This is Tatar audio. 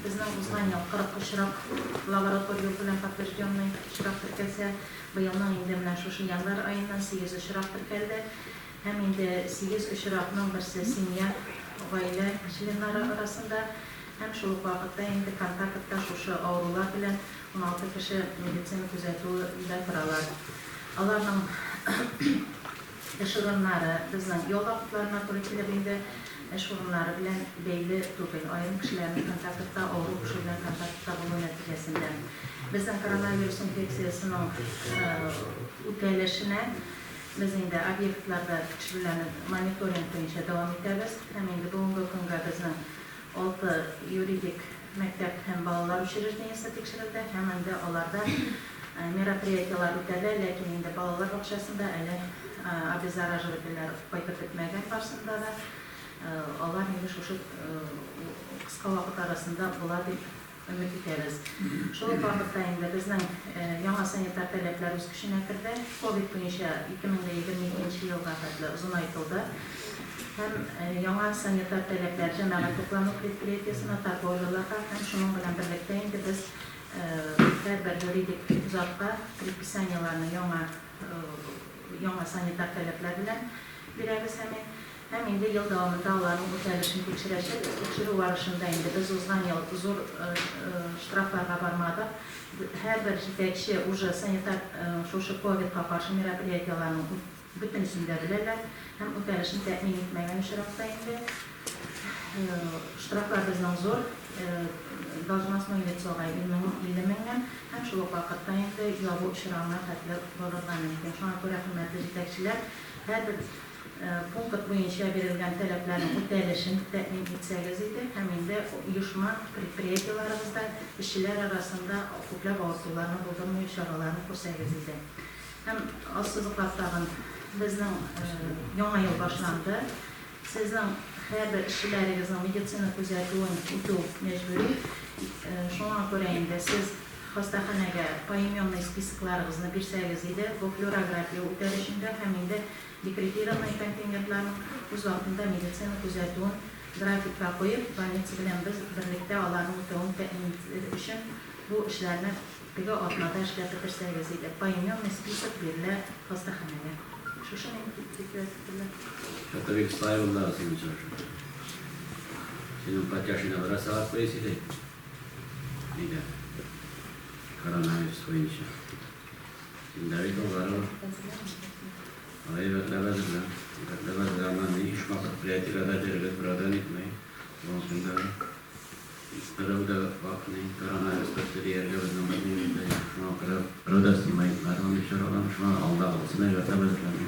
Безнең узган ел 40 очрак лаборатория юл белән подтвержденный очрак теркәлсә, быелның инде менә шушы январь аеннан сигез очрак теркәлде. Һәм инде сигез очракның берсе семья, гаилә членнары арасында һәм шул ук вакытта инде контактта шушы авырулар белән 16 кеше медицина күзәтүендә торалар. Аларның эш урыннары безнең ял вакытларына туры килеп инде эш урыннары белән бәйле түгел, аерым кешеләрнең контактта, авыру кеше белән контактта булу нәтиҗәсендә. Безнең коронавирус инфекциясенең үтәлешенә без инде объектларда тикшерүләрне мониторинг буенча дәвам итәбез һәм инде бүгенге көнгә безнең алты юридик мәктәп һәм балалар учреждениесе тикшерелде һәм инде аларда мероприятиеләр үтәлә, ләкин инде балалар бакчасында әле обеззараживательләр кайтып бетмәгән барсында да, алар инде шушы кыска вакыт арасында була дип өмет итәбез. Шул ук вакытта инде безнең яңа санитар таләпләр үз көченә керде. Ковид буенча 2022 нче елга хәтле озынайтылды. Һәм яңа санитар таләпләр җәмәгать туклану предприятиесенә, торговляларга һәм шуның белән берлектә инде без һәрбер юридик затка предписаниеләрне яңа яңа санитар таләпләр белән бирәбез һәм Һәм инде ел дәвамында аларның үтәлешен тикшерәчәкбез. Тикшерү барышында инде без узган ел зур штрафларга бармадык. Һәрбер җитәкче уже санитар шушы ковидка каршы мероприятиеләрнең бөтенесен дә беләләр һәм үтәлешен тәэмин итмәгән очракта инде штрафлар безнең зур, должностной лицога 50 меңнән һәм шул ук вакытта инде ябу очрагына хәтле барырга мөмкин. Шуңа күрә, хөрмәтле җитәкчеләр, һәрбер Пункт буенча бирелгән таләпләрнең үтәлешен тәэмин итсәгез иде һәм инде оешма, предприятиеләрегездә эшчеләр арасында күпләп авыртуларны булдырмый чараларны күрсәгез иде. Һәм ассызыклап тагын, безнең Яңа ел башланды. Сезнең һәрбер эшчеләрегезнең медицина күзәтүен үтү мәҗбүри. Шуңа күрә инде сез хастаханәгә поименный списокларыгызны бирсәгез иде, бу флюорография үтәр өчен дә һәм инде Декретированный контингентларның үз вакытында медицина күзәтүен графикка куеп, больница белән без берлектә аларның үтәвен тәэмин итер өчен бу эшләрне теге атнада эшләп бетерсәгез иде. Поименный список бирелә хастаханәгә. Шушы минем китерәсе. Что-то бик сай булды синең чыгышың. Синең Патяшина бераз сәгать буе сөйли. Нидә? Коронавирус буенча. Син дә бит ул барыбер. Алай әйбәтләп әзерлә. Әйбәтләп әзерлә. Аннан ни оешма предприятиеләрдә җөрегез, берәү дә нитми. Бүгенге көндә берәү дә бакмый. Коронавирус бетте дияргә безнең бернибез дә юк. Шуңа күрә берәү дә снимай итмәде мондый чараларны. Шуңа алда булсын, әйбәтләп әзерлән.